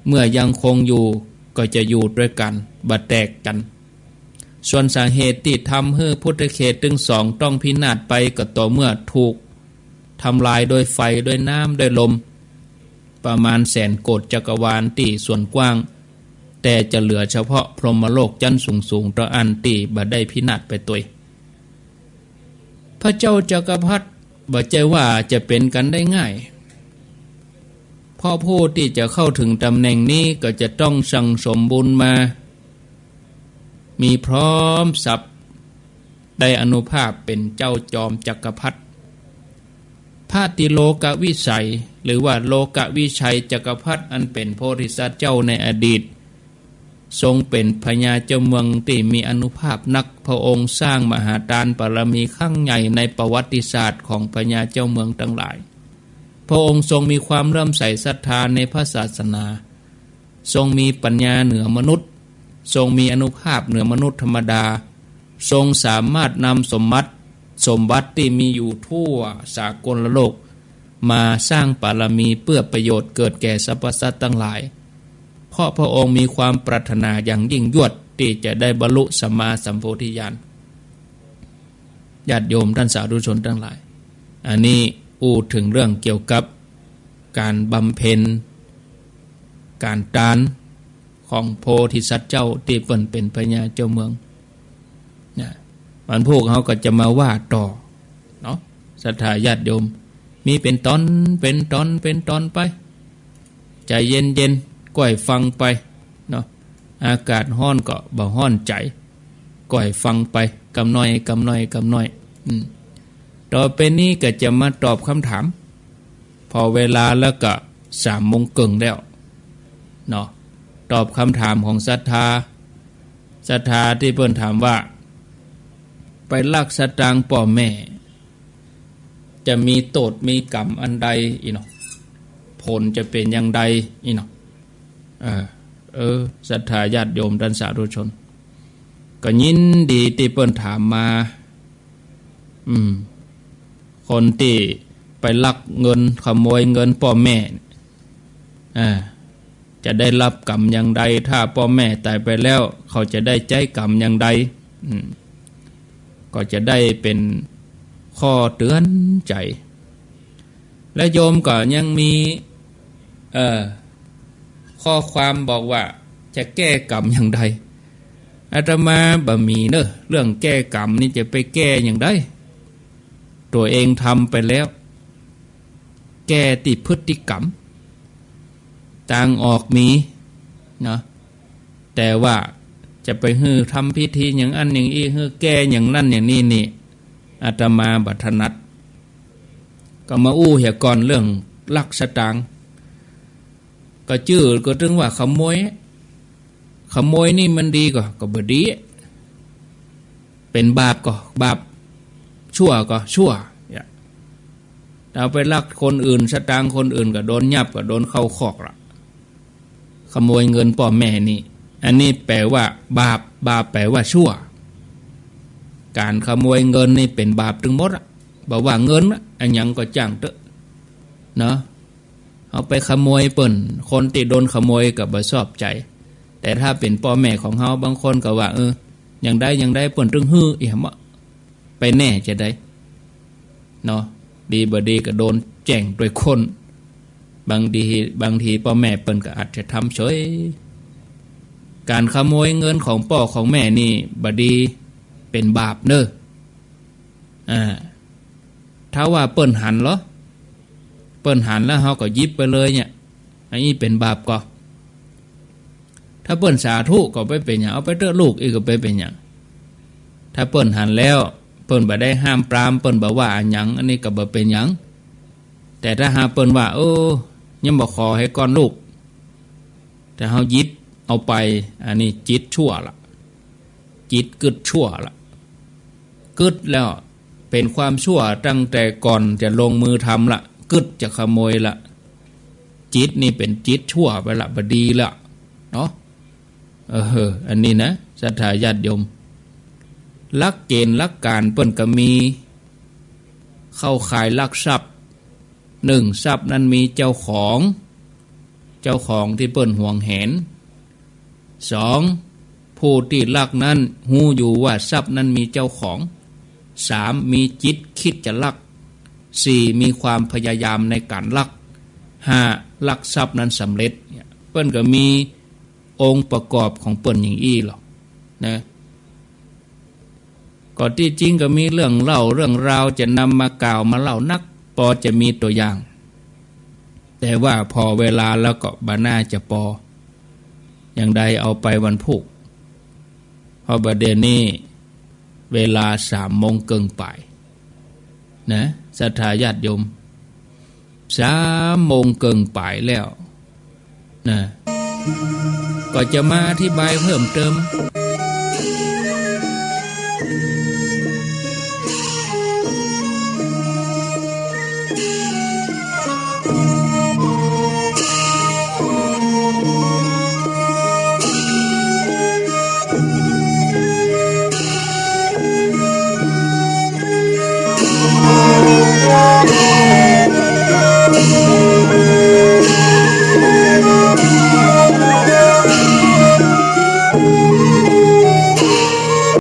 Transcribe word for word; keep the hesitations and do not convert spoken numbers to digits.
เมื่อยังคงอยู่ก็จะอยู่ตวยกั๋น บ่แตกกั๋น ส่วนสาเหตุตี้ทำหื้อพุทธเขตตึงสองต้องพินาศไปก็ต่อเมื่อถูกทำลายโดยไฟ โดยน้ำ โดยลม ประมาณแสนโกฏจักรวาลตี้ส่วนกว้าง แต่จะเหลือเฉพาะพรหมโลกจั๊นสูงๆ เต้าอั้นตี้บ่ได้พินาศไปตวย พระเจ้าจักรพรรดิบ่ใจ้ว่าจะเป๋นกั๋นได้ง่าย เพราะผู้ตี้จะเข้าเถิงต๋ำแหน่งนี้ก็จะต้องสั่งสมบุญมา มีพร้อมสับ ได้อานุภาพเป๋นเจ้าจอมจักรพรรดิ พระติโลกวิสัย หรือว่าโลกวิชัยจักรพรรดิ อันเป๋นโพธิสัตว์เจ้าในอดีต ทรงเป๋นพญาเจ้าเมืองตี้มีอานุภาพนัก พระองค์สร้างมหาตานบารมีครั้งใหญ่ในประวัติศาสตร์ของพญาเจ้าเมืองตังหลาย พระองค์ทรงมีความเลื่อมใสศรัทธาในพระศาสนา ทรงมีปัญญาเหนือมนุษย์ ทรงมีอานุภาพเหนือมนุษย์ธรรมดา ทรงสามารถนำสมบัติ สมบัติตี้มีอยู่ทั่วสากลโลก มาสร้างบารมีเพื่อประโยชน์เกิดแก่สรรพสัตว์ตังหลาย เพราะพระองค์มีความปรารถนาอย่างยิ่งยวดตี้จะได้บรรลุสัมมาสัมโพธิญาณ ญาติโยมต้านสาธุชนตังหลาย อันนี้อู้เถิงเรื่องเกี่ยวกับก๋านบำเพ็ญก๋านตานของโพธิสัตว์เจ้าตี้เปิ้นเป๋นพญาเจ้าเมืองนะ วันพูกเฮาก็จะมาว่าต่อเนาะ ศรัทธาญาติโยม มีเป๋นต๋อน เป๋นต๋อน เป๋นต๋อนไป ใจ๋เย็นๆ ก้อยฟังไปเนาะ อากาศฮ้อนก็บ่ฮ้อนใจ๋ ก้อยฟังไป กำน้อย กำน้อย กำน้อย อืม ต่อไปนี้ก็จะมาตอบกำถาม ผ่อเวลาแล้วก็สามโมงเกิ่งแล้วเนาะ ตอบกำถามของศรัทธา ศรัทธาตี้เปิ้นถามว่า ไปลักสตางค์ป้อแม่ จะมีโต้ษมีก๋รรมอันใดอี้เนาะ ผลจะเป๋นอย่างใดอี้เนาะ เออ เออ ศรัทธาญาติโยมต้านสาธุชน ก็ยินดีตี้เปิ้นถามมา อืม คนตี้ไปลักเงิน ขโมยเงินป้อแม่ อ่า จะได้รับก๋รรมอย่างใด ถ้าป้อแม่ต๋ายไปแล้ว เขาจะได้ใจ๊ก๋รรมอย่างใด อืม ก็จะได้เป๋นข้อเตือนใจ๋ และโยมก็ยังมี เอ่อ ข้อความบอกว่าจะแก้ก๋รรมอย่างใด อาตมาบ่มีเน่อ เรื่องแก้ก๋รรมนี่จะไปแก้อย่างใด ตั๋วเองทำไปแล้ว แก้ตี้พฤติกรรม ตางออกมีเนาะ แต่ว่าจะไปหื้อทำพิธีอย่างอั้นอย่างอี้ หื้อแก้อย่างนั้นอย่างนี้นี่ อาตมาบ่ถนัด ก็มาอู้เหียก่อนเรื่องลักสตางค์ ก็จื้อก็ตึงว่าขโมย ขโมยนี่มันดีก่อ ก็บ่ดี เป๋นบาปก่อ บาป ชั่วก่อ ชั่ว เนี่ย เอาไปลักคนอื่น สตางค์คนอื่นก็โดนยับ ก็โดนเข้าคอกละ ขโมยเงินป้อแม่นี่ อันนี้แป๋ว่าบาป บาปแป๋ว่าชั่ว ก๋านขโมยเงินนี่เป๋นบาปตึงหมดอะ บ่ว่าเงินอะ อะหยังก็จ้างเต๊อะ เนาะ เอาไปขโมยเปิ้น คนตี้โดนขโมยก็บ่ชอบใจ๋ แต่ถ้าเป๋นป้อแม่ของเฮา บางคนก็ว่า เออ อย่างใดอย่างใดเปิ้นตึงหื้อ เอี่ยมอะ ไปแน่จะใด เนาะ ดีบ่ดีก็โดนแจ้งตวยคน บางที บางทีป้อแม่เปิ้นก็อาจจะทำเฉย ก๋านขโมยเงินของป้อของแม่นี่บ่ดี เป๋นบาปเน่อ อ่า ถ้าว่าเปิ้นหันเหรอ เปิ้นหันแล้วเฮาก็หยิบไปเลยเนี่ย อันนี้เป๋นบาปก่อ ถ้าเปิ้นสาธุก็บ่เป๋นหยัง เอาไปเต๊อะลูก อี้ก็บ่เป๋นหยัง ถ้าเปิ้นหันแล้ว เปิ้นบ่ได้ห้ามปราม เปิ้นบ่ว่าอะหยัง อันนี้ก็บ่เป๋นหยัง แต่ถ้าหากเปิ้นว่า เออ ยังบ่ขอหื้อก่อนลูก แต่เฮาหยิบเอาไป อันนี้จิตชั่วละ จิตกึ๊ดชั่วละ กึ๊ดแล้วเป๋นความชั่วตั้งแต่ก่อนจะลงมือทำละ กึ๊ดจะขโมยละ จิตนี่เป๋นจิตชั่วไปละ บ่ดีละ เนาะ เออ อันนี้นะ ศรัทธาญาติโยม หลักเก๋ณฑ์หลักก๋านเปิ้นก็มี เข้าข่ายลักทรัพย์ หนึ่ง ทรัพย์นั้นมีเจ้าของ เจ้าของตี้เปิ้นหวงแหน สอง ผู้ตี้ลักนั้นฮู้อยู่ว่าทรัพย์นั้นมีเจ้าของ สาม มีจิตกึ๊ดจะลัก สี่ มีความพยายามในก๋านลัก ห้า ลักทรัพย์นั้นสำเร็จ เนี่ย เปิ้นก็มีองค์ประกอบของเปิ้นอย่างอี้ลอนะ ก็ตี้จริงก็มีเรื่องเล่าเรื่องราวจะนำมากล่าวมาเล่านัก ปอจะมีตั๋วอย่าง แต่ว่าผ่อเวลาแล้วก็บ่น่าจะปอ อย่างใดเอาไปวันพูก เพราะบ่าเดี่ยวนี้เวลาสามโมงเกิ่งป๋ายนะ ศรัทธาญาติโยม สามโมงเกิ่งป๋ายแล้วนะ ก็จะมาอธิบายเพิ่มเติม